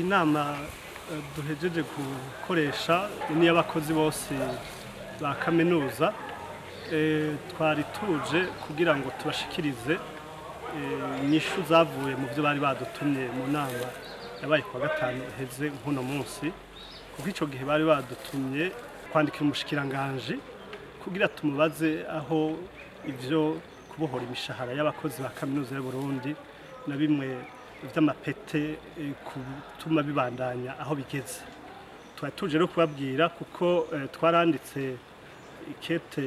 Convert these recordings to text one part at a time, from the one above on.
Inama duhejeje gukoresha ni iy'abakozi bose ba kaminuza. Twari tuje kugira ngo tubashikirize inyishu zavuye mu byo bari badutumye mu nama yabaye kuwa gatanu iheze nk'uno munsi, kuko icyo gihe bari badutumye kwandikira umushikiranganji kugira tumubaze aho ivyo kubohora imishahara y'abakozi ba Kaminuza y'u Burundi na bimwe vy'amapete gutuma bibandanya aho bigeze. Twari tuje rero kubabwira kuko twaranditse ikete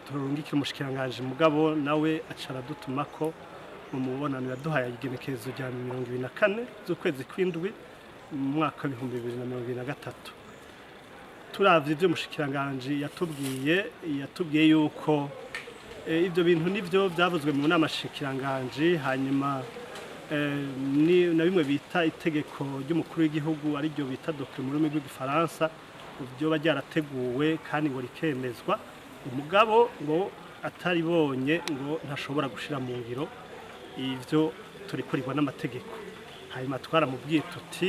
turungikira umushikiranganji, mugabo nawe aca aradutumako mu mubonano yaduhaye igenekerezo rya 24 z'ukwezi kw'indwi mu mwaka w'2023. Turavye ivyo umushikiranganji yatubwiye, yatubwiye yuko ibyo bintu nivyo byavuzwe mu nama shikiranganji, hanyuma ni na bimwe bita itegeko ry'umukuru w'igihugu, ariryo bita décret mu rurimi rw'igifaransa, byoba ryarateguwe kandi ngo rikemezwa, umugabo ngo ataribonye ngo ntashobora gushira mu ngiro ivyo turikurirwa n'amategeko. Hanyuma twaramubwiye tuti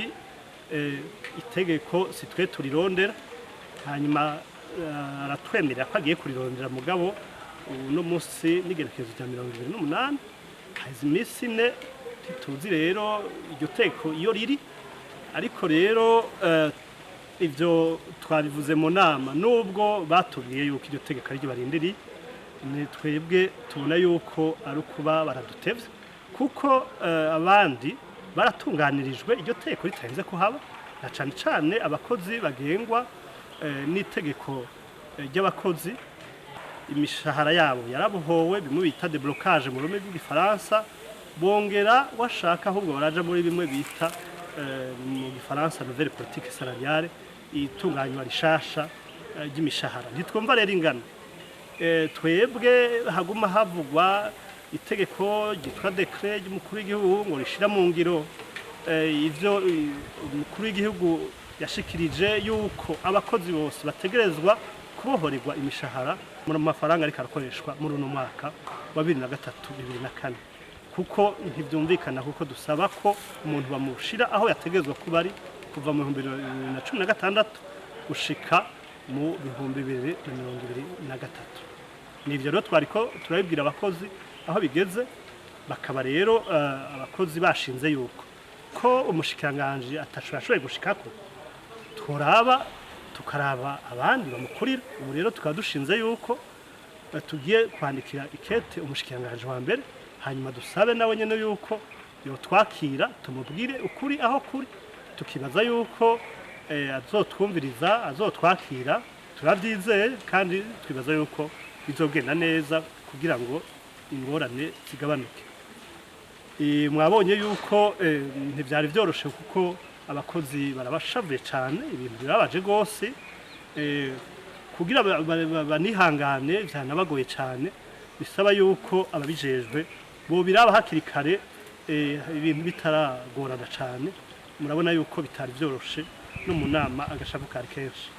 itegeko si twe turirondera. Hanyuma aratwemerera ko agiye kurirondera, mugabo uno munsi n'igerekezo rya 28, haheze iminsi 4, ntituzi rero iryo teko iyo riri. Ariko rero ivyo twabivuze mu nama, nubwo batubwiye yuko iryo tegeko ariryo barindiriye, ni twebwe tubona yuko ari ukuba baradutevye, kuko abandi baratunganirijwe iryo tegeko ritarenze kuhaba, na cane cane abakozi bagengwa n'itegeko ry'abakozi. Imishahara yabo yarabohowe, bimwe bita déblocage mu rurimi rw'igifaransa, bongera washaka ahubwo baraja muri bimwe bita mu gifaransa nouvelle politique salariale, itunganywa rishasha ry'imishahara. Ntitwumva rero ingano twebwe haguma havugwa itegeko ryitwa décret ry'umukuru w'igihugu ngo rishira mu ngiro ivyo umukuru w'igihugu yashikirije yuko abakozi bose bategerezwa kubohorerwa imishahara mu mafaranga ariko arakoreshwa muri uno mwaka wa 2003 2004, kuko ntibyumvikana, kuko dusaba ko umuntu bamushira aho yategerezwa kuba ari kuva mu 2016 gushika mu 2023. Nivyo rero twariko turabibwira abakozi aho bigeze. Bakaba rero abakozi bashinze yuko ko umushikiranganji atashobora gushikako, turaba tukaraba abandi bamukurira. Ubu rero tukaba dushinze yuko tugiye kwandikira ikete umushikiranganji wa mbere, hanyuma dusabe nawe nyene yuko yotwakira tumubwire ukuri aho kuri. Tukibaza yuko azotwumviriza, azotwakira, turavyizeye kandi twibaza yuko bizogenda neza kugira ngo ingorane zigabanuke. Mwabonye yuko ntivyari vyoroshe, kuko abakozi barabashavuye cane, ibintu birabaje gose. Kugira banihangane vyanabagoye cane, bisaba yuko ababijejwe bobiraba hakiri kare, ibintu bitaragorana cane. Murabona yuko bitari vyoroshe, no mu nama agashavu kari kenshi.